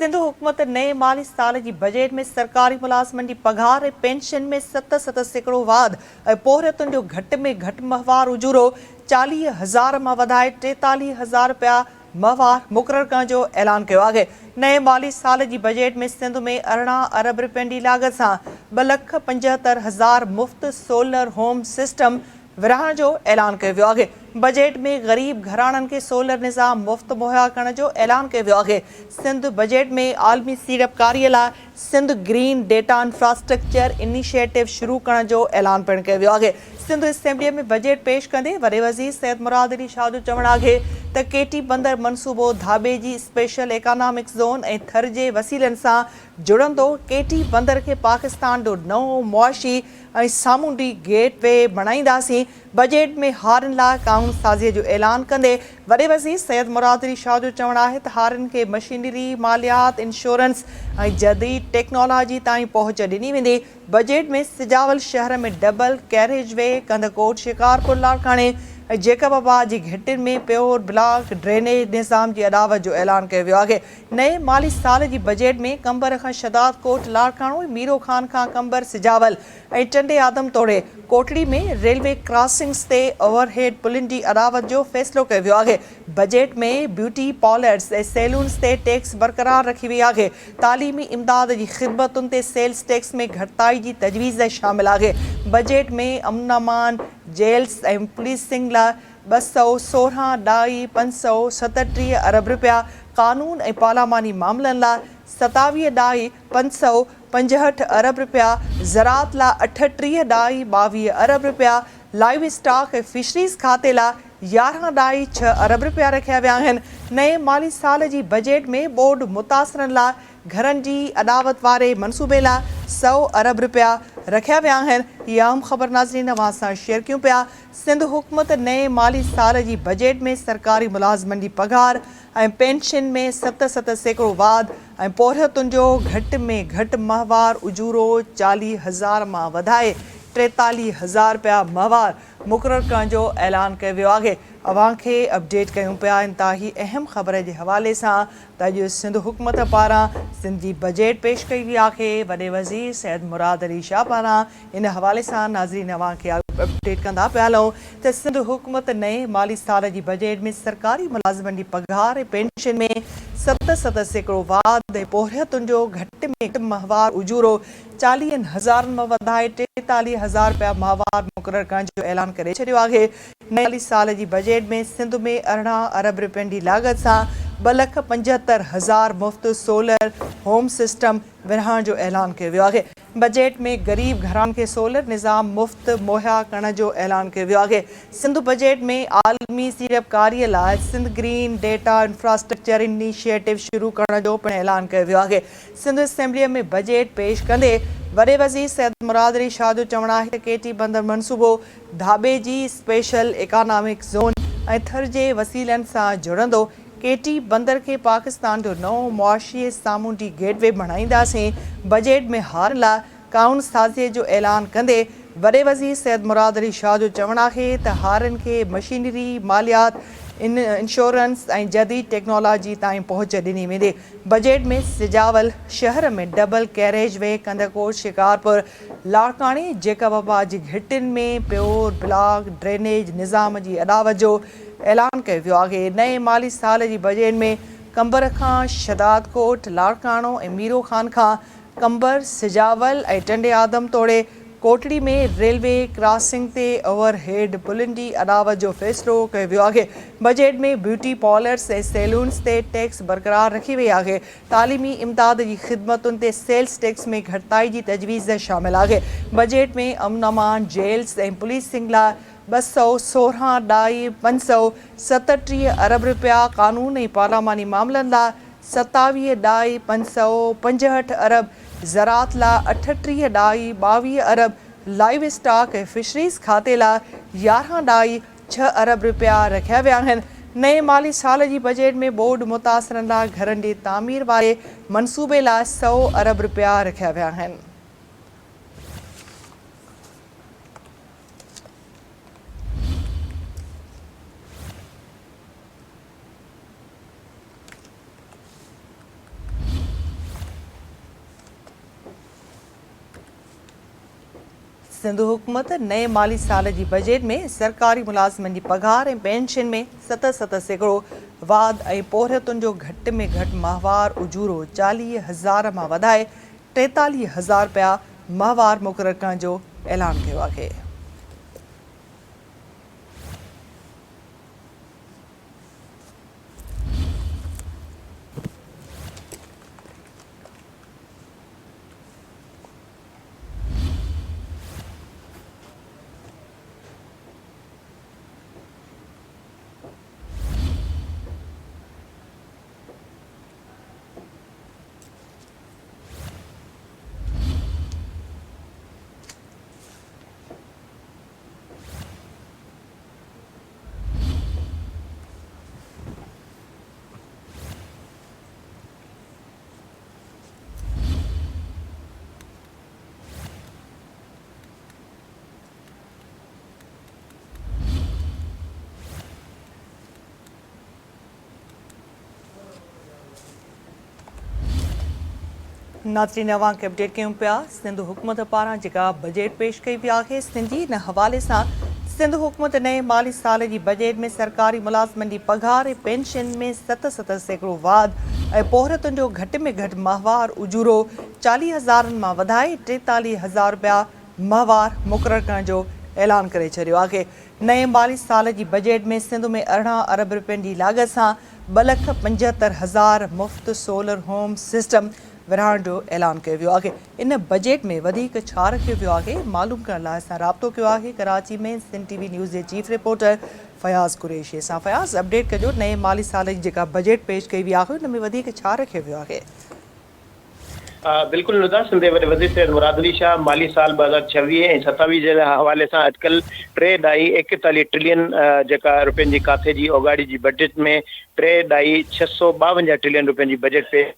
سنڌ حڪومت نئين مالي سال جي بجيٽ ۾ سرڪاري ملازمن جي پگهار ۽ پينشن ۾ 7 7% واڌ ۽ پورهيتن جو گهٽ ۾ گهٽ ماهوار اجورو 40,000 مان وڌائي 43,000 رپيا ماهوار مقرر ڪرڻ جو اعلان ڪيو آهي. نئين مالي سال جي بجيٽ ۾ سنڌ ۾ 18 ارب رپين جي لاڳت سان 2,75,000 مفت سولر هوم سسٽم ورهائڻ جو اعلان ڪيو ويو آهي. بجيٽ ۾ غريب گهراڻن کي سولر نظام مفت مهيا ڪرڻ جو اعلان ڪيو ويو آهي. سنڌ بجيٽ ۾ عالمي سيڙپڪاري لاء Sindh green data infrastructure initiative شروع ڪرڻ جو اعلان پڻ ڪيو ويو آهي. سنڌ اسيمبلي ۾ بجيٽ پيش ڪندي وڏي وزير سيد مراد علي شاهه جو چوڻ آهي ته ڪيٽي بندر منصوبو Dhabeji special economic zone ۽ Thar جي وسيلن سان جڙندو، ڪيٽي بندر کي پاڪستان جو نئون معاشي ۽ سامونڊي گيٽ وي بڻائينداسين، بجيٽ ۾ هارين لاء قانون سازي جو اعلان ڪندي وڏي وزير سيد مراد علي شاهه جو چوڻ آهي ته هارين کي مشينري، ماليات، انشورنس ۽ جديد ٽيڪنالاجي تائين پهچ ڏني ويندي، بجيٽ ۾ سجاول شهر ۾ double carriage V, Kandhkot, Shikarpur, لاڙڪاڻي ۽ جيڪب آباد جي گهٽين ۾ پيور بلاڪ ڊرينيج نظام جي اڏاوت جو اعلان ڪيو ويو آهي. نئين مالي سال جي بجيٽ ۾ قمبر کان شهدادڪوٽ، لاڙڪاڻو ۽ ميرو خان کان قمبر، سجاول ۽ ٽنڊي آدم توڙي ڪوٽڙي ۾ ريلوي ڪراسنگز تي اوور هيڊ پلن جي اڏاوت جو فيصلو ڪيو ويو آهي. بجيٽ ۾ بيوٽي پارلرز ۽ سيلونز تي ٽيڪس برقرار رکي وئي آهي. تعليمي امداد جي خدمتن تي سيلز ٽيڪس ۾ گهٽتائي جي تجويز شامل آهي. بجيٽ ۾ امن امان، جيلز ۽ پوليسنگ لاء 216 ڏھائي 537 ارب رپيا، قانون ۽ پارلياماني معاملن لاء 27 ڏھائي 565 ارب رپيا، زراعت لاء 38 ڏھائي 22 ارب رپيا، لائيو اسٽاڪ ۽ فشريز کاتي لاء 11 ڏھائي 6 ارب رپيا رکيا ويا آهن. نئين مالي سال جي بجيٽ ۾ ٻوڏ متاثرن لاء گهرن جي اڏاوت واري منصوبي لاء 100 ارب رپيا رکيا ويا آهن. هي اهم خبر ناظرين اوهان سان شيئر ڪيون پيا. سنڌ حڪومت نئين مالي سال جي بجيٽ ۾ سرڪاري ملازمن جي پگهار ۽ پينشن ۾ 7 7% واڌ ۽ پورهيتن جو گهٽ ۾ گهٽ ماهوار اجورو 40,000 مان وڌائي 43,000 رپيا ماهوار مقرر ڪرڻ جو اعلان ڪيو ويو آهي. اوهان کي اپڊيٽ ڪيون پيا انتهائي اهم خبر جي حوالي سان ته اڄ سنڌ حڪومت پاران سنڌ جي بجيٽ پيش ڪئي وئي آهي وڏي وزير سيد مراد علي شاهه پاران ان حوالي سان ناظرين اوهان کي اپڊيٽ ڪندا پيا هلون ته سنڌ حڪومت نئين مالي سال جي بجيٽ ۾ سرڪاري ملازمن جي پگهار ۽ پينشن ۾ 7 7% واڌ ۽ پورهيتن جو گهٽ ۾ گهٽ ماهوار اجورو 40 هزارن مان وڌائي 43,000 رپيا ماهوار مقرر ڪرڻ جو اعلان ڪري ڇڏيو آهي. نئين مالي سال جي بجيٽ ۾ سنڌ ۾ 18 ارب رپين جي لاڳت سان 2,75,000 مفت سولر هوم سسٽم ورهائڻ جو اعلان ڪيو ويو آهي. بجيٽ ۾ غريب گهراڻن کي سولر نظام مفت مهيا ڪرڻ جو اعلان ڪيو ويو آهي. سنڌ بجيٽ ۾ عالمي سيڙپڪاري لاء Sindh green data infrastructure initiative شروع ڪرڻ جو پڻ اعلان ڪيو ويو آهي. سنڌ اسيمبليء ۾ بجيٽ پيش ڪندي وڏي وزير سيد مراد علي شاهه جو چوڻ آهي ته ڪيٽي بندر منصوبو Dhabeji special economic zone ۽ Thar جي وسيلن سان جڙندو، ڪيٽي بندر کي پاڪستان جو نئون معاشي ۽ سامونڊي گيٽ وي بڻائينداسين، بجيٽ ۾ هارين لاء قانون سازي جو اعلان ڪندي وڏي وزير سيد مراد علي شاهه جو چوڻ آهي ته هارين کي مشينري، ماليات، انشورنس ۽ جديد ٽيڪنالاجي تائين پهچ ڏني ويندي، بجيٽ ۾ سجاول شهر ۾ double carriage V, Kandhkot, Shikarpur, لاڙڪاڻي، جيڪب آباد جي گهٽين ۾ پيور بلاڪ ڊرينيج نظام جي اڏاوت جو اعلان ڪيو ويو آهي. نئين مالي سال جي بجيٽ ۾ قمبر کان شهدادڪوٽ، لاڙڪاڻو ۽ ميرو خان کان قمبر، سجاول ۽ ٽنڊي آدم توڙي ڪوٽڙي ۾ ريلوي ڪراسنگ تي اوور هيڊ پلن جي اڏاوت جو فيصلو ڪيو ويو آهي. بجيٽ ۾ بيوٽي پارلرز ۽ سيلونز تي ٽيڪس برقرار رکي وئي آهي. تعليمي امداد جي خدمتن تي سيلز ٽيڪس ۾ گهٽتائي جي تجويز شامل آهي. بجيٽ ۾ امن امان، جيلز ۽ پوليسنگ لاء 216 ڏھائي 537 ارب رپيا، قانون ۽ پارلياماني معاملن لاء 27 ڏھائي 565 ارب، زراعت لاء 38 ڏھائي 22 ارب، لائيو اسٽاڪ ۽ فشريز کاتي لاء 11 ڏھائي 6 ارب رپيا رکيا ويا آهن. نئين مالي سال جي بجيٽ ۾ ٻوڏ متاثرن لاء گهرن جي تعمير واري منصوبي لاء 100 ارب رپيا رکيا ويا آهن. سنڌ حڪومت نئين مالي سال جي بجيٽ ۾ سرڪاري ملازمن جي پگهار ۽ پينشن ۾ 7 7% واڌ ۽ پورهيتن جو گهٽ ۾ گهٽ ماهوار اجورو 40 هزار مان وڌائي 43 هزار رپيا ماهوار مقرر ڪرڻ جو اعلان ڪيو آهي. ناظرين اوهان کي اپڊيٽ ڪيون پيا سنڌ حڪومت پاران جيڪا بجيٽ پيش ڪئي وئي آهي سنڌي ان حوالي سان سنڌ حڪومت نئين مالي سال جي بجيٽ ۾ سرڪاري ملازمن جي پگهار ۽ پينشن ۾ 7 7% واڌ ۽ پورهيتن جو گهٽ ۾ گهٽ ماهوار اجورو 40 هزارن مان وڌائي 43 هزار رپيا ماهوار مقرر ڪرڻ جو اعلان ڪري ڇڏيو آهي. نئين مالي سال جي بجيٽ ۾ سنڌ ۾ 18 ارب رپين جي لاڳت سان 2,75,000 مفت سولر هوم سسٽم ورهائڻ جو اعلان ڪيو ويو آهي. ان بجيٽ ۾ وڌيڪ ڇا رکيو ويو آهي معلوم ڪرڻ لاء اسان رابطو ڪيو آهي ڪراچي ۾ سنڌ ٽي وي نيوز جي چيف رپورٽر فياض قريشي سان. فياض اپڊيٽ ڪجو نئين مالي سال جي جيڪا بجيٽ پيش ڪئي وئي آهي ان ۾ وڌيڪ ڇا رکيو ويو آهي؟ بلڪل ندا، سنڌ جي وڏي وزير سيد مراد علي شاهه مالي سال 2026 ۽ 27 جي حوالي سان اٽڪل ٽي ڏهائي 41 ٽرلين جيڪا رپين جي ڪاٿي جي اوڳاڙي جي بجيٽ ۾ ٽي ڏهائي 652 ٽرلين رپين جي بجيٽ پيش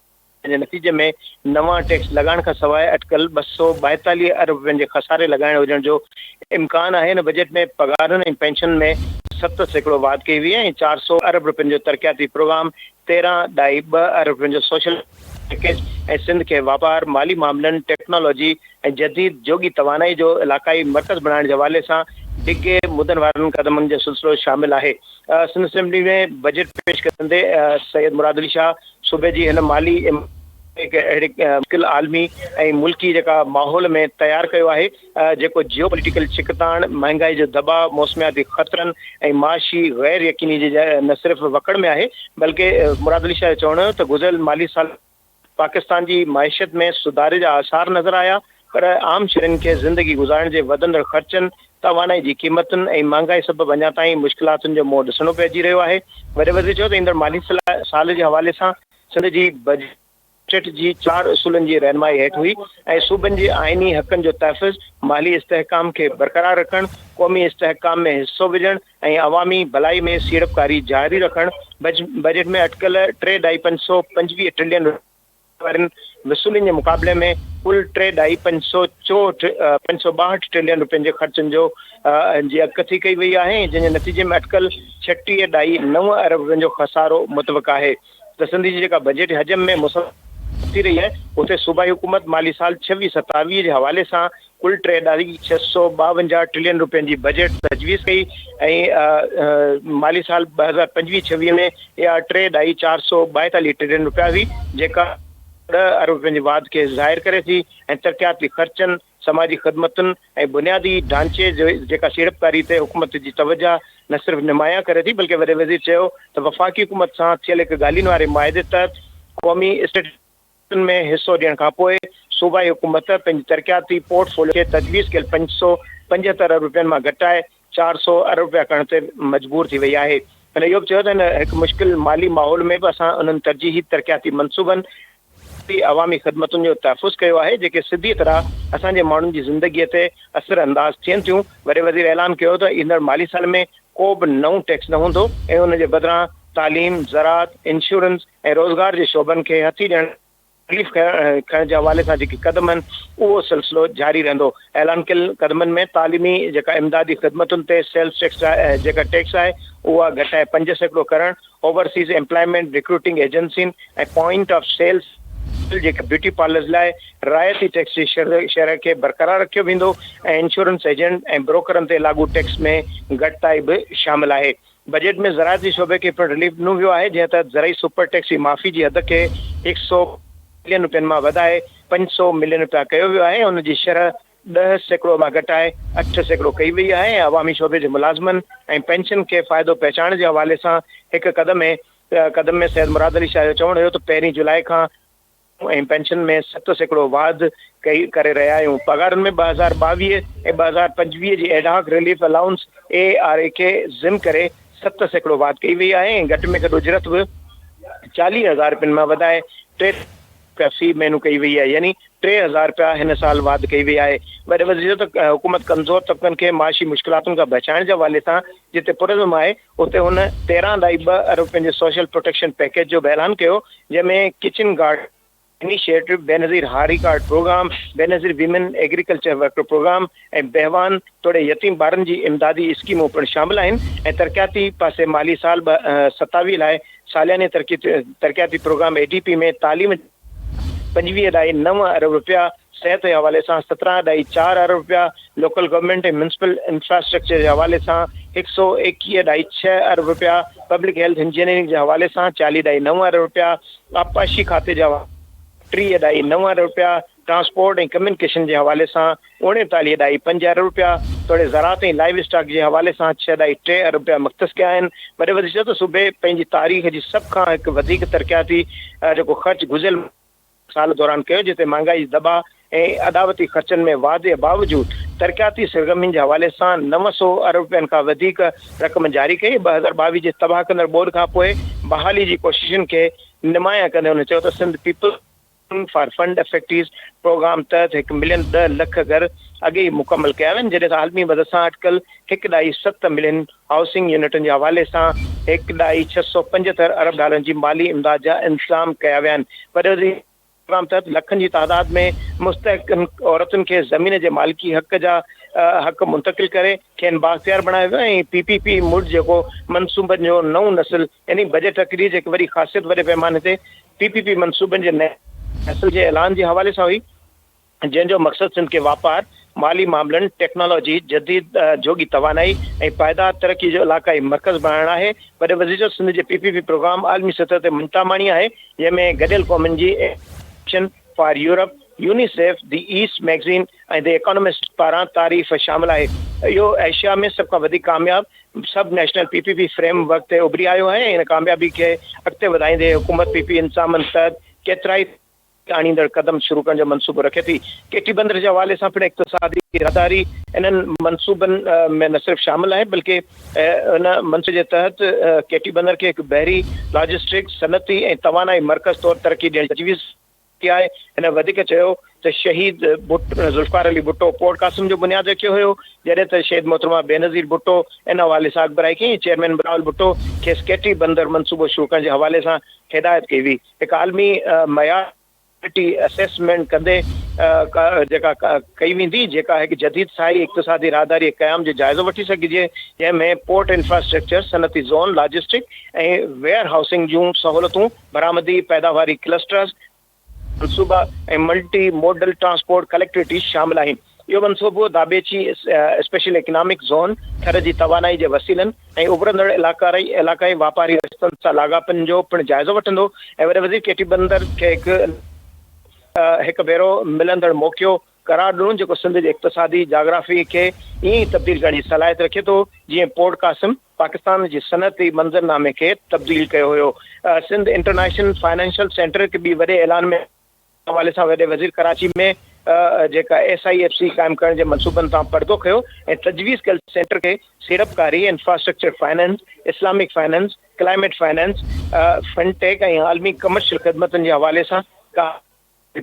جي نتيجي ۾ نوان ٽيڪس لڳائڻ کانسواء اٽڪل 242 ارب رپين جي خساري لڳائڻ هجڻ جو امڪان آهي. هن بجيٽ ۾ پگهارن ۽ پينشن ۾ 7% واڌ ڪئي وئي ۽ 400 ارب رپين جو ترقياتي پروگرام 13 ڏهائي 2 ارب رپين جو سوشل پيڪيج ۽ سنڌ کي واپار، مالي معاملن، ٽيڪنالاجي ۽ جديد جوڳي توانائي جو علائقائي مرڪز بڻائڻ جي حوالي سان ڊگهي مدن وارن قدمن جو سلسلو شامل آهي. سنڌ اسيمبلي ۾ بجيٽ پيش ڪندي سيد مراد علي شاهه صوبي جي هن مالي هڪ اهڙي مشڪل عالمي ۽ ملڪي جيڪا ماحول ۾ تيار ڪيو آهي جيڪو جيو پوليٽيڪل ڇڪتاڻ، مهانگائي جو دٻاء، موسمياتي خطرن ۽ معاشي غير يقيني جي نه صرف وڪڙ ۾ آهي بلڪه مراد علي شاهه جو چوڻ هيو ته گذريل مالي سال پاڪستان جي معيشت ۾ سڌاري جا آثار نظر آيا پر عام شهرين کي زندگي گذارڻ جي وڌندڙ خرچن، توانائي جي قيمتن ۽ مهانگائي سبب اڃا تائين مشڪلاتن جو منهن ڏسڻو پئجي رهيو آهي. وڏي وزير چيو ته ايندڙ مالي سال جي حوالي سان سنڌ جي بجيٽ جي چار اصولن جي رهنمائي هيٺ هئي ۽ صوبن جي آئيني حقن جو تحفظ، مالي استحڪام کي برقرار رکڻ، قومي استحڪام ۾ حصو وجهڻ ۽ عوامي ڀلائي ۾ سيڙپڪاري جاري رکڻ، بجيٽ ۾ اٽڪل ٽي ڏهائي 525 ٽرلين وارين وصولين جي مقابلي ۾ ڪل ٽي ڏهائي 564 562 ٽرلين رپين جي خرچن جو جي اڳڪٿي ڪئي وئي آهي جنهن جي نتيجي ۾ اٽڪل 36 ڏهائي 9 ارب رپين جو خسارو متوقع آهي ته سنڌ جي جيڪا بجيٽ حجم ۾ مسلسل ٿي رهي آهي اتي صوبائي حڪومت مالي سال 26 27 جي حوالي سان ڪل ٽي ڏهائي 652 ٽرلين رپين جي بجيٽ تجويز ڪئي ۽ مالي سال 2025 26 ۾ اها ٽي ڏهائي 442 ٽرلين رپيا هئي جيڪا 10 ارب رپين جي واڌ کي ظاهر ڪري ٿي ۽ ترقياتي خرچن سماجي خدمتن ۽ بنيادي ڍانچي جي جيڪا سيڙپڪاري تي حڪومت جي توجهه نه صرف نمايان ڪري ٿي بلڪه وڏي وزير چيو ته وفاقي حڪومت سان ٿيل هڪ ڳالهين واري معاهدي تحت قومي اسٽريٽجي ۾ حصو ڏيڻ کانپوء صوبائي حڪومت پنهنجي ترقياتي پورٽ فوليو کي تجويز ڪيل 575 ارب رپين مان گهٽائي 400 ارب رپيا ڪرڻ تي مجبور ٿي وئي آهي. هن اهو به چيو ته هن هڪ مشڪل مالي ماحول ۾ به اسان انهن ترجيحي ترقياتي منصوبن تي عوامي خدمتن جو تحفظ ڪيو آهي جيڪي سڌيء طرح اسان جي ماڻهن جي زندگيء تي اثر انداز ٿين ٿيون. وڏي وزير اعلان ڪيو ته ايندڙ مالي سال ۾ ڪو به نئون ٽيڪس نه هوندو ۽ ان جي بدران تعليم، زراعت، انشورنس ۽ روزگار جي شعبن کي هٿي ڏيڻ تڪليف کڻڻ جي حوالي سان جيڪي قدم آهن اهو سلسلو جاري رهندو. اعلان ڪيل قدمن ۾ تعليمي جيڪا امدادي خدمتن تي سيلز ٽيڪس جيڪا ٽيڪس آهي اها گهٽائي 5% ڪرڻ، اوورسيز ايمپلائمينٽ ريڪروٽنگ ايجنسين ۽ پوائنٽ آف سيل جيڪي بيوٽي پارلرز لاء رعايتي ٽيڪس جي شرح کي برقرار رکيو ويندو ۽ انشورنس ايجنٽ ۽ بروڪرن تي لاڳو ٽيڪس ۾ گهٽتائي به شامل آهي. بجيٽ ۾ زراعت جي شعبي کي پڻ رليف ڏنو ويو آهي جنهن تحت زرعي سپر ٽيڪس جي معافي جي حد کي هڪ سئو ملين رپين مان وڌائي 500 ملين رپيا ڪيو ويو آهي ۽ ان جي شرح 10% مان گهٽائي 8% ڪئي وئي آهي ۽ عوامي شعبي جي ملازمن ۽ پينشن کي فائدو پهچائڻ جي حوالي سان هڪ قدم ۾ قدم ۾ سيد مراد علي شاهه جو چوڻ هيو ته پهرين جولاء کان ۽ پينشن ۾ 7% واڌ ڪئي ڪري رهيا آهيون، پگهارن ۾ 2022 ۽ 2025 جي ad hoc relief allowance, A R A, کي ضم ڪري 7% واڌ ڪئي وئي آهي ۽ گهٽ ۾ گهٽ اجرت به 40 هزار رپين مان وڌائي 3 رپيا في مهينو ڪئي وئي آهي يعني 3000 رپيا هن سال واڌ ڪئي وئي آهي. وڏي وزير چيو ته حڪومت ڪمزور طبقن کي معاشي مشڪلاتن کان بچائڻ جي حوالي سان جتي پرعزم آهي اتي هن تيرهن ڏهائي ٻه ارب رپين جي سوشل پروٽيڪشن پيڪيج جو به اعلان ڪيو جنهن ۾ ڪچن گارڊن انيشيٽو، بينظير هاري card programme, Benazir women agriculture worker programme ۽ بيوان توڙي يتيم ٻارن جي امدادي اسڪيمون پڻ شامل آهن ۽ ترقياتي پاسي مالي سال ٻه 27 لاء سالياني ترقياتي پروگرام اي ڊي پي ۾ تعليم 25 ڏهائي نو ارب رپيا، صحت جي حوالي سان 17 ڏهائي چار ارب رپيا، لوڪل گورنمينٽ ۽ ميونسپل انفراسٽرڪچر جي حوالي سان 121 ڏهائي ڇهه ارب رپيا، پبلڪ هيلٿ انجنيئرنگ جي حوالي سان 40 ڏهائي نو ارب رپيا، آبپاشي کاتي جي حوالي 30 ڏهائي نو ارب رپيا، ٽرانسپورٽ ۽ ڪميونيڪيشن جي حوالي سان 39 ڏهائي پنج ارب رپيا توڙي زراعت ۽ لائيو اسٽاڪ جي حوالي سان ڇهه ڏهائي ٽي ارب رپيا مختص ڪيا آهن. وڏي وزير چيو ته صوبي پنهنجي تاريخ جي سڀ کان هڪ وڌيڪ ترقياتي جيڪو خرچ گذريل سال دوران ڪيو جتي مهانگائي جي دٻاء ۽ اڏاوتي خرچن ۾ واڌ جي باوجود ترقياتي سرگرمين جي حوالي سان 900 ارب رپين کان وڌيڪ رقم جاري ڪئي. 2022 جي تباهه ڪندڙ ٻوڏ کانپوء بحالي جي ڪوششن کي نمايان ڪندي هن چيو ته Sindh peoples for fund affectees programme تحت هڪ ملين 10 لک گهر اڳي ئي مڪمل ڪيا ويا آهن جڏهن ته عالمي مدد سان اٽڪل هڪ ڏهائي ست ملين هائوسنگ يونٽن جي حوالي سان هڪ ڏهائي 675 ارب ڊالرن جي مالي امداد جا انتظام ڪيا ويا آهن. وڏي وزير پروگرام تحت لکن جي تعداد ۾ مستحق عورتن کي زمين جي مالڪي حق جا حق منتقل ڪري کين بااختيار بڻايو ويو ۽ پي پي پي مڊ جيڪو منصوبن جو نئون نسل يعني بجيٽ تقرير جي هڪ وڏي خاصيت وڏي پئماني تي پي پي پي منصوبن جي نئين نسل جي اعلان جي حوالي سان هئي، جنهن جو مقصد سنڌ کي واپار، مالي معاملن، ٽيڪنالاجي، جديد جوڳي توانائي ۽ پائيدار ترقي جو علائقائي مرڪز بڻائڻ آهي. وڏي وزير چيو سنڌ جي پي پي پي پروگرام عالمي سطح تي مڃتا ماڻي آهي، جنهن ۾ گڏيل قومن جي action for Europe, UNICEF, the East magazine ۽ the Economist پاران تعريف شامل آهي. اهو ايشيا ۾ سڀ کان وڌيڪ ڪامياب sub national P P P framework تي اڀري آيو آهي ۽ ان ڪاميابي کي اڳتي وڌائيندي حڪومت پي پي انتظامن تحت ڪيترائي آڻيندڙ قدم شروع ڪرڻ جو منصوبو رکي ٿي. ڪيٽي بندر جي حوالي سان پڻ اقتصادي راهداري انهن منصوبن ۾ نه صرف شامل آهي بلڪه ان منصوبي جي تحت ڪيٽي بندر کي هڪ بحري، لاجسٽڪ، صنعتي ۽ توانائي مرڪز طور ترقي ڏيڻ جي تجويز ڪئي آهي. هن وڌيڪ چيو ته شهيد ذوالفقار علي ڀٽو پورٽ قاسم جو بنياد رکيو هيو، جڏهن ته شهيد محترمه بينظير ڀٽو ان حوالي سان اڳڀرائي ڪئي ۽ چيئرمين بلاول ڀٽو کيس ڪيٽي بندر منصوبو شروع ڪرڻ جي حوالي سان هدايت ڪئي هئي. هڪ عالمي معيار جي اسيسمينٽ ڪندي جيڪا ڪئي ويندي، جيڪا هڪ جديد ساحلي اقتصادي راهداري جي قيام جو جائزو وٺي سگهجي، جنهن ۾ پورٽ انفراسٽرڪچر، صنعتي زون، لاجسٽڪ ۽ ويئر هائوسنگ جون سهولتون، برآمدي پيداواري ڪلسٽرز، منصوبا ۽ ملٽي موڊل ٽرانسپورٽ ڪليڪٽيوٽي شامل آهن. اهو منصوبو داٻيچي اسپيشل اڪنامڪ زون، ٿر جي توانائي جي وسيلن ۽ اڀرندڙ علائقائي واپاري رستن سان لاڳاپن جو پڻ جائزو وٺندو ۽ وڏي وزير ڪيٽي بندر کي هڪ ڀيرو ملندڙ موقعو قرار ڏنو جيڪو سنڌ جي اقتصادي جاگرافي کي ائين ئي تبديل ڪرڻ جي صلاحيت رکي ٿو جيئن پورٽ قاسم پاڪستان جي صنعتي منظرنامي کي تبديل ڪيو هيو. سنڌ انٽرنيشنل فنانشل سينٽر هڪ ٻي وڏي اعلان ۾ حوالي سان وڏي وزير ڪراچي ۾ جيڪا ايس I F C قائم ڪرڻ جي منصوبن تان پردو کنيو ۽ تجويز ڪيل سينٽر کي سيڙپڪاري، infrastructure finance, Islamic finance, climate finance, fintech ۽ عالمي ڪمرشل خدمتن جي حوالي سان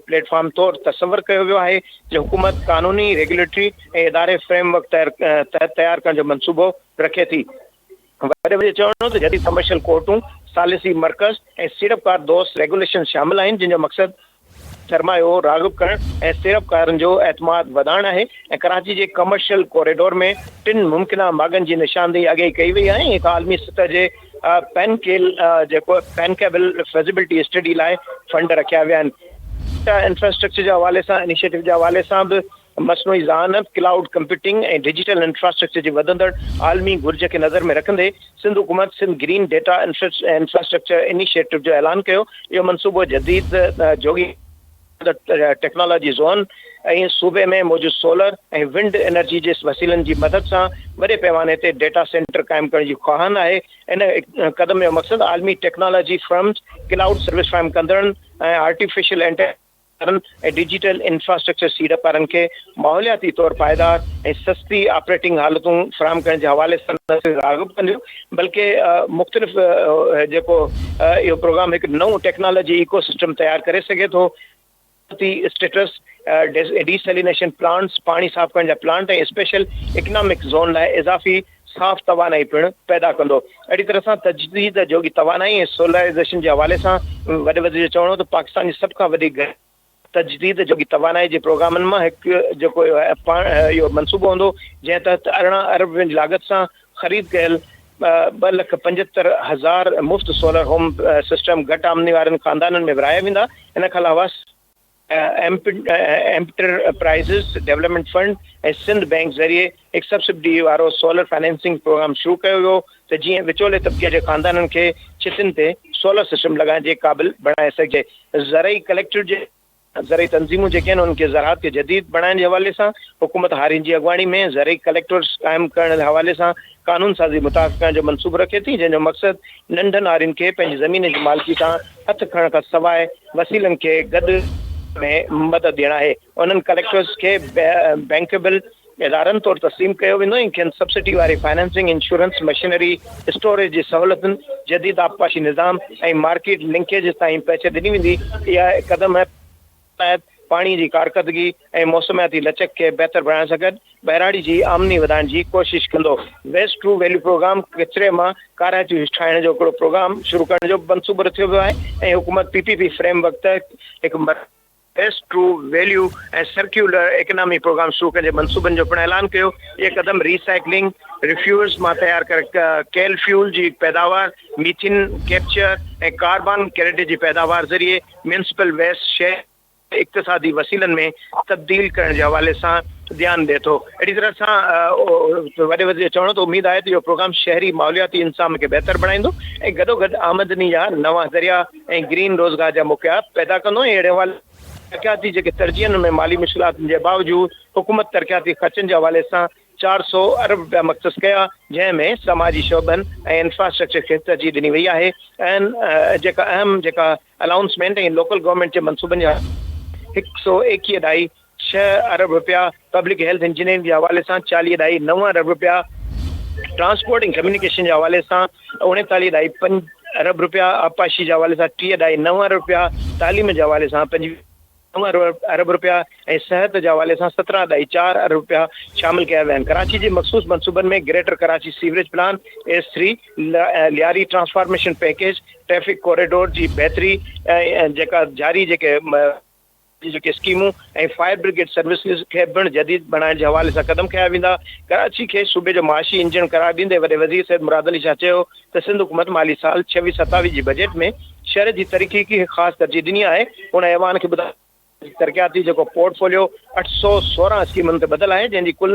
پليٽ فارم طور تصور ڪيو ويو آهي جو حڪومت قانوني، ريگيوليٽري ۽ اداري فريم ورڪ تحت تيار ڪرڻ جو منصوبو رکي ٿي. وڏي وزير جو چوڻ هو ته جديد ڪمرشل ڪورٽون، ثالثي مرڪز ۽ سيڙپڪار دوست ريگيوليشنز شامل آهن جن جو مقصد سرمايو راغب ڪرڻ ۽ سيڙپڪارن جو اعتماد وڌائڻ آهي ۽ ڪراچي جي ڪمرشل ڪوريڊور ۾ ٽن ممڪنه ماڳن جي نشاندهي اڳي ئي ڪئي وئي آهي ۽ هڪ عالمي سطح جي پين ڪيل جيڪو پين ڪيبل فزيبلٽي اسٽڊي لاء فنڊ رکيا ويا آهن. ڊيٽا انفراسٽرڪچر جي حوالي سان انيشيٽو جي حوالي سان به مصنوعي ذهانت، ڪلائوڊ ڪمپيوٽنگ ۽ ڊجيٽل انفراسٽرڪچر جي وڌندڙ عالمي گهرج کي نظر ۾ رکندي سنڌ حڪومت Sindh green data infrastructure initiative جو اعلان ڪيو. اهو منصوبو جديد جوڳي ٽيڪنالاجي زون ۽ صوبي ۾ موجود سولر ۽ ونڊ انرجي جي وسيلن جي مدد سان وڏي پيماني تي ڊيٽا سينٽر قائم ڪرڻ جي خواهان آهي. ان قدم جو مقصد عالمي ٽيڪنالاجي فرمز، ڪلائوڊ سروس فراهم ڪندڙن ۽ آرٽيفيشل انٽيليجنس ۽ ڊجيٽل انفراسٽرڪچر سيڙپڪارن کي ماحولياتي طور پائيدار ۽ سستي آپريٽنگ حالتون فراهم ڪرڻ جي حوالي سان نه صرف راغب ڪنديون بلڪه مختلف جيڪو اهو پروگرام هڪ نئون ٽيڪنالاجي ايڪو سسٽم تيار ڪري سگهي ٿو. اسٽيٽس ڊي سيلينيشن پلانٽس، پاڻي صاف ڪرڻ جا پلانٽ ۽ اسپيشل اڪنامڪ زون لاء اضافي صاف توانائي پڻ پيدا ڪندو. اهڙي طرح سان تجديد جوڳي توانائي ۽ سولرائيزيشن جي حوالي سان وڏي وزير جو چوڻ هو ته پاڪستان جي سڀ کان وڏي گهر تجديد جوڳي توانائي جي پروگرامن مان هڪ جيڪو اهو منصوبو هوندو جنهن تحت 18 ارب رپين جي لاڳت سان خريد ڪيل 2,75,000 مفت سولر هوم سسٽم گهٽ آمدني وارن خاندانن ۾ ورهايا ويندا. ان کان علاوه enterprises development fund ۽ Sindh bank ذريعي هڪ سبسڊي وارو سولر فنانسنگ پروگرام شروع ڪيو ويو ته جيئن وچولي طبقي جي خاندانن کي ڇتين تي سولر سسٽم لڳائڻ جي قابل بڻائي سگهجي. زرعي ڪليڪٽر جي زرعي تنظيمون جيڪي آهن انهن کي زراعت کي جديد بڻائڻ جي حوالي سان حڪومت هارين جي اڳواڻي ۾ زرعي ڪليڪٽرز قائم ڪرڻ جي حوالي سان قانون سازي متعارف ڪرڻ جو منصوبو رکي ٿي جنهن جو مقصد ننڍن هارين کي پنهنجي زمين جي مالڪي تان هٿ کڻڻ کان سواء وسيلن کي گڏ ۾ مدد ڏيڻ آهي. انهن ڪليڪٽرز کي بينڪيبل ادارن طور تسليم ڪيو ويندو ۽ کين سبسڊي واري فنانسنگ، انشورنس، مشينري، اسٽوريج جي سهولتن، جديد آبپاشي نظام ۽ مارڪيٽ لنڪيجز تائين پهچ ڏني ويندي. اها قدم تحت پاڻي جي ڪارڪردگي ۽ موسمياتي لچڪ کي بهتر بڻائڻ سان گڏ ٻهراڙي جي آمدني وڌائڻ جي ڪوشش ڪندو. ويسٽ ٽو ويليو پروگرام ڪچري مان ڪارائتيون ٺاهڻ جو هڪڙو پروگرام شروع ڪرڻ جو منصوبو رٿيو ويو آهي ۽ حڪومت P P P frame work تحت هڪ waste to value ۽ circular economy programme شروع ڪرڻ جي منصوبن جو پڻ اعلان ڪيو. اهي قدم ري سائيڪلنگ، ريفيوز مان تيار ڪيل فيول جي پيداوار، ميٿين ڪيپچر ۽ ڪاربان ڪريڊٽ جي پيداوار ذريعي ميونسپل ويسٽ شهري اقتصادي وسيلن ۾ تبديل ڪرڻ جي حوالي سان ڌيان ڏئي ٿو. اهڙي طرح سان وڏي وزير جو چوڻ هو ته اميد آهي ته اهو پروگرام شهري ماحولياتي انتظام کي بهتر بڻائيندو ۽ گڏوگڏ آمدني جا نوان ذريعا ۽ گرين روزگار جا موقعا پيدا ڪندو ۽ اهڙي حوالي ترقياتي جيڪي ترجيحن ۾ مالي مشڪلاتن جي باوجود حڪومت ترقياتي خرچن جي حوالي سان 400 ارب رپيا مختص ڪيا جنهن ۾ سماجي شعبن ۽ انفراسٽرڪچر کي ترجيح ڏني وئي آهي ۽ جيڪا اهم جيڪا الائونسمينٽ ۽ لوڪل گورنمينٽ جي منصوبن جي هڪ سئو ايڪيهه ڏھائي ڇهه ارب رپيا، پبلڪ هيلٿ انجنيئرنگ جي حوالي سان چاليهه ڏھائي نو ارب رپيا، ٽرانسپورٽ ۽ ڪميونيڪيشن جي حوالي سان اوڻيتاليهه ڏھائي پنج ارب رپيا، آبپاشي جي حوالي سان ٽيهه ڏھائي نو ارب رپيا، تعليم جي حوالي سان 25 نو ارب رپيا ۽ صحت جي حوالي سان سترهن ڏھائي چار ارب رپيا شامل ڪيا ويا آهن. ڪراچي جي مخصوص منصوبن ۾ greater Karachi sewerage plan, S three, Lyari transformation package, traffic corridor جي بهتري ۽ جيڪا جاري جيڪي جيڪي اسڪيمون ۽ فائر برگيڊ سروسز کي پڻ جديد بڻائڻ جي حوالي سان قدم کنيا ويندا. ڪراچي کي صوبي جو معاشي انجڻ قرار ڏيندي وڏي وزير سيد مراد علي شاهه چيو ته سنڌ حڪومت مالي سال ڇويهه ستاويهه جي بجيٽ ۾ شهر جي ترقي کي خاص ترجيح ڏني آهي. هن ايوان کي ٻڌايو ته ترقياتي جيڪو پورٽ فوليو 816 اسڪيمن تي ٻڌل آهي جنهن جي ڪل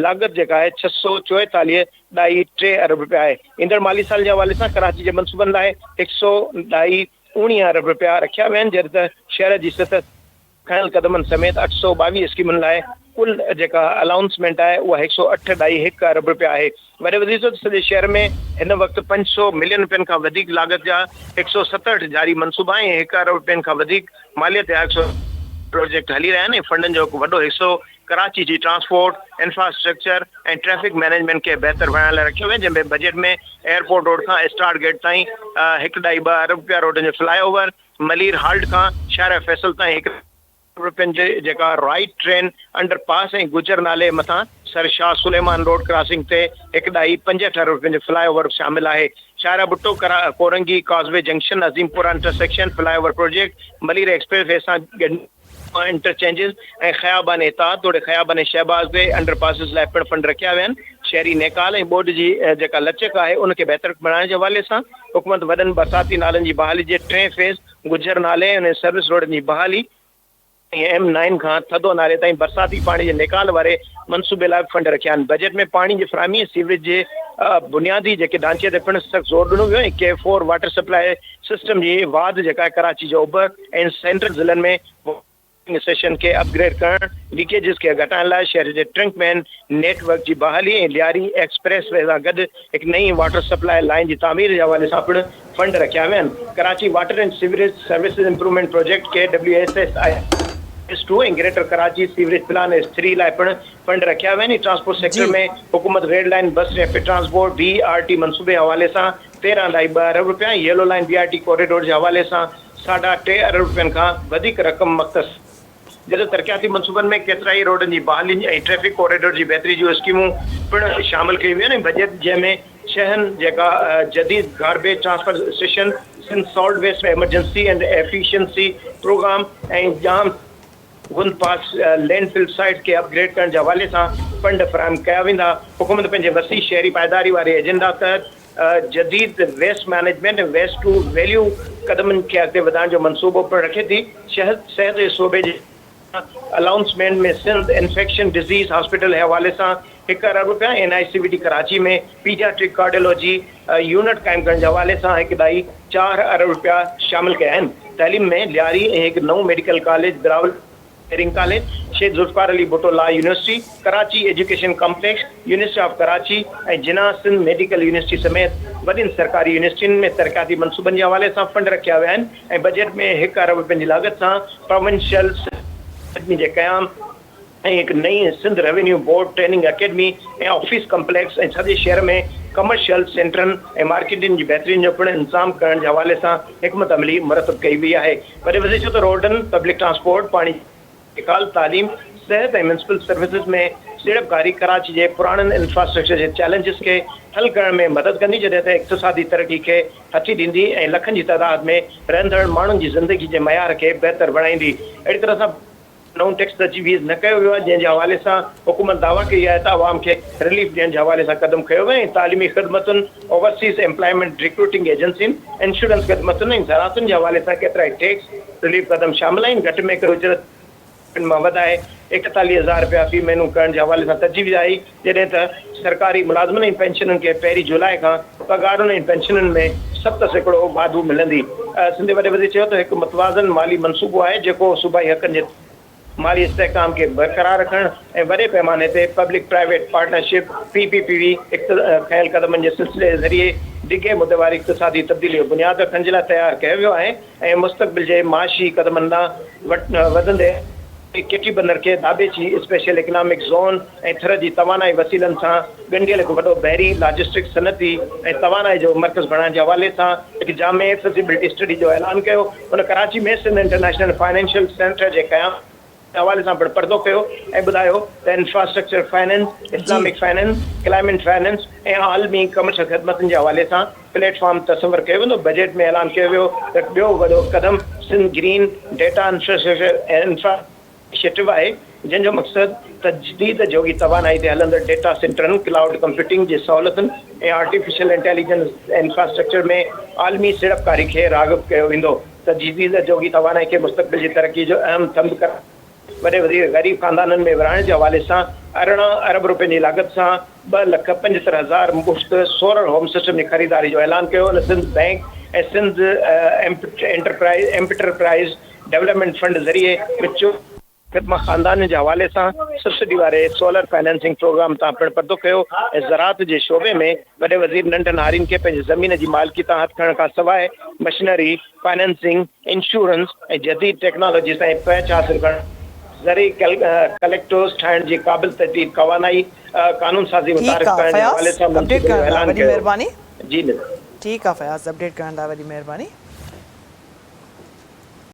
لاڳت جيڪا آهي ڇهه سئو چوئيتاليهه ڏهائي ٽي ارب رپيا آهي. ايندڙ مالي سال جي حوالي سان ڪراچي جي منصوبن لاء هڪ سئو ڏهائي 19 ارب رپيا رکيا ويا آهن جڏهن ته شهر جي سطح تي کنيل قدمن سميت 822 اسڪيمن لاء ڪل جيڪا الائونسمينٽ آهي اها هڪ سئو اٺ ڏهائي هڪ ارب رپيا آهي. وڏي وزير چيو ته سڄي شهر ۾ هن وقت 500 ملين رپين کان وڌيڪ لاڳت جا هڪ سئو ستهٺ جاري منصوبا ۽ هڪ ارب رپين کان وڌيڪ ماليت جا هڪ سئو پروجيڪٽ هلي رهيا آهن ۽ فنڊن جو هڪ وڏو حصو ڪراچي جي ٽرانسپورٽ، انفراسٽرڪچر ۽ ٽريفڪ مئنيجمينٽ کي بهتر بڻائڻ لاء رکيو ويو جنهن ۾ بجيٽ ۾ ايئرپورٽ روڊ کان اسٽار گيٽ تائين هڪ ڏهائي ٻه ارب رپيا روڊن جو فلاء اوور، ملير هالٽ کان شارع فيصل تائين هڪ ارب رپين جي جيڪا right train under pass ۽ Gujjar نالي مٿان سر شاهه سليمان روڊ ڪراسنگ تي هڪ ڏهائي 65 ارب رپين جو فلاء اوور شامل آهي. شارع Bhutto, Korangi, causeway junction, Azimpura intersection, flyover project, Malir expressway سان ڳنڍيل انٽرچينجز ۽ خيابان اتحاد توڙي خيابان شهباز تي انڊر پاسز لاء پڻ فنڊ رکيا ويا آهن. شهري نيڪال ۽ ٻوڏ جي جيڪا لچڪ آهي ان کي بهتر بڻائڻ جي حوالي سان حڪومت وڏن برساتي نالن جي بحالي جي ٽئين فيز گجر نالي ۽ انهن سروس روڊن جي بحالي، ۽ ايم نائن کان ٿڌو نالي تائين برساتي پاڻي جي نيڪال واري منصوبي لاء به فنڊ رکيا آهن. بجيٽ ۾ پاڻي جي فراهمي ۽ سيوريج جي بنيادي جيڪي ڍانچي تي پڻ سخت زور ڏنو ويو ۽ K four water supply system جي واڌ جيڪا ڪراچي جي اوڀر ۽ سينٽرل ضلعن ۾ واٽر اسٽيشن کي اپ گريڊ ڪرڻ، ليڪيجز کي گهٽائڻ لاء شهر جي ٽرنڪ مين نيٽ ورڪ جي بحالي ۽ لياري ايڪسپريس وي سان گڏ هڪ نئين واٽر سپلاء لائين جي تعمير جي حوالي سان پڻ فنڊ رکيا ويا آهن. Karachi water and sewerage services improvement project, K W S S I S two, ۽ greater Karachi sewerage plan S three لاء پڻ فنڊ رکيا ويا آهن. ٽرانسپورٽ سيڪٽر ۾ حڪومت red line bus rapid transport, B R T, منصوبي حوالي سان تيرهن ڏهائي ٻه ارب رپيا ۽ yellow line B R T corridor جي حوالي سان ساڍا ٽي ارب رپين کان وڌيڪ رقم مختص جڏهن ترقياتي منصوبن ۾ ڪيترائي روڊن جي بحالي ۽ ٽريفڪ ڪوريڊور جي بهتري جون اسڪيمون پڻ شامل ڪيون ويون آهن ۽ بجيٽ جنهن ۾ ڇهن جيڪا جديد garbage transfer station, Sindh solid waste emergency and efficiency programme ۽ Jam Gund pass land fill site کي اپ گريڊ ڪرڻ جي حوالي سان فنڊ فراهم ڪيا ويندا. حڪومت پنهنجي وسيع شهري پائيداري واري ايجنڊا تحت جديد waste management ۽ waste to value قدمن کي اڳتي وڌائڻ جو منصوبو پڻ رکي ٿي. صحت جي شعبي جي الائونسمينٽ ۾ سنڌ انفيڪشن ڊزيز هاسپيٽل جي حوالي سان هڪ ارب رپيا ۽ N I C V D Karachi ۾ paediatric cardiology unit قائم ڪرڻ جي حوالي سان هڪ ڏهائي چار ارب رپيا شامل ڪيا آهن. تعليم ۾ لياري ۽ هڪ نئون medical college Bilawal engineering college, Shaheed Zulfiqar Ali Bhutto law university, Karachi education complex, university of Karachi ۽ Jinnah Sindh medical university سميت وڏين سرڪاري يونيورسٽين ۾ ترقياتي منصوبن جي حوالي سان فنڊ رکيا ويا آهن ۽ بجيٽ ۾ هڪ ارب رپين جي لاڳت سان پراونشل سنڌ اڪيڊمي جي قيام ۽ هڪ نئين Sindh revenue board training academy ۽ office complex ۽ سڄي شهر ۾ ڪمرشل سينٽرن ۽ مارڪيٽن جي بهترين جو پڻ انتظام ڪرڻ جي حوالي سان حڪمت عملي مرتب ڪئي وئي آهي. وڏي وزير چيو ته روڊن، پبلڪ ٽرانسپورٽ، پاڻي جي نيڪال، تعليم، صحت ۽ ميونسپل سروسز ۾ سيڙپڪاري ڪراچي جي پراڻن انفراسٽرڪچر جي چئلينجز کي حل ڪرڻ ۾ مدد ڪندي جڏهن ته اقتصادي ترقي کي هٿي ڏيندي ۽ لکن جي تعداد ۾ رهندڙ ماڻهن جي زندگي جي معيار کي بهتر بڻائيندي. اهڙي طرح سان نئون ٽيڪس تجويز نه ڪيو ويو آهي جنهن جي حوالي سان حڪومت دعويٰ ڪئي آهي ته عوام کي رليف ڏيڻ جي حوالي سان قدم کنيو ويو ۽ تعليمي خدمتن، اوورسيز ايمپلائمينٽ ريڪروٽنگ ايجنسين، انشورنس خدمتن ۽ زراعتن جي حوالي سان ڪيترائي ٽيڪس رليف قدم شامل آهن، گهٽ ۾ گهٽ اجرت مان وڌائي 41 هزار رپيا في مهينو ڪرڻ جي حوالي سان تجويز آئي جڏهن ته سرڪاري ملازمن ۽ پينشنرن کي پهرين جولاء کان پگهارن ۽ پينشنن ۾ 7% واڌ ملندي. سنڌ وڏي وزير چيو ته هڪ متوازن مالي منصوبو آهي جيڪو صوبائي حقن جي مالي استحڪام کي برقرار رکڻ ۽ وڏي پئماني تي public private partnership, P P P, کنيل قدمن جي سلسلي ذريعي ڊگهي مدي واري اقتصادي تبديلي جو بنياد رکڻ جي لاء تيار ڪيو ويو آهي ۽ مستقبل جي معاشي قدمن ڏانهن وڌندي ڪيٽي بندر کي Dhabeji special economic zone ۽ Thar جي توانائي وسيلن سان ڳنڍيل هڪ وڏو بحري، لاجسٽڪ، صنعتي ۽ توانائي جو مرڪز بڻائڻ جي حوالي سان هڪ جامع فزيبلٽي اسٽڊي جو اعلان ڪيو. هن Karachi ۾ Sindh international financial centre جي قيام جي حوالي سان پڻ پردو ڪيو ۽ ٻڌايو ته infrastructure finance, Islamic finance, climate finance ۽ عالمي ڪمرشل خدمتن جي حوالي سان پليٽ فارم تصور ڪيو ويندو. بجيٽ ۾ اعلان ڪيو ويو ته هڪ ٻيو وڏو قدم Sindh green data infrastructure initiative آهي، جنهن جو مقصد تجديد جوڳي توانائي تي هلندڙ ڊيٽا سينٽرن، ڪلائوڊ ڪمپيوٽنگ جي سهولتن ۽ آرٽيفيشل انٽيليجنس انفراسٽرڪچر ۾ عالمي سيڙپڪاري کي راغب ڪيو ويندو. تجديد جوڳي توانائي کي مستقبل جي ترقي جو اهم ٿنڀ قرار وڏي وزير غريب خاندانن ۾ ورهائڻ جي حوالي سان 18 ارب رپين جي لاڳت سان 2,75,000 مفت سولر هوم سسٽم جي خريداري جو اعلان ڪيو. هن Sindh bank ۽ Sindh enterprise development fund ذريعي وچون خدمت خاندانن جي حوالي سان سبسڊي واري سولر فنانسنگ پروگرام تان پڻ پردو ڪيو ۽ زراعت جي شعبي ۾ وڏي وزير ننڍن هارين کي پنهنجي زمين جي مالڪي تان هٿ کڻڻ کانسواء مشنري فنانسنگ، انشورنس ۽ جديد ٽيڪنالاجي تائين پهچ حاصل ڪرڻ، زرعي ڪليڪٽوز ٺاهڻ جي قابل تجديد توانائي قانون سازي ٺيڪ متعارف آ ڪرڻ جي فياض حوالي سان اپڊيٽ منصوبي جو ڪرڻ لاء اعلان وڏي ڪيو. مهرباني. جي نظر. ٺيڪ آ فياض اپڊيٽ ڪرڻ لاء وڏي مهرباني.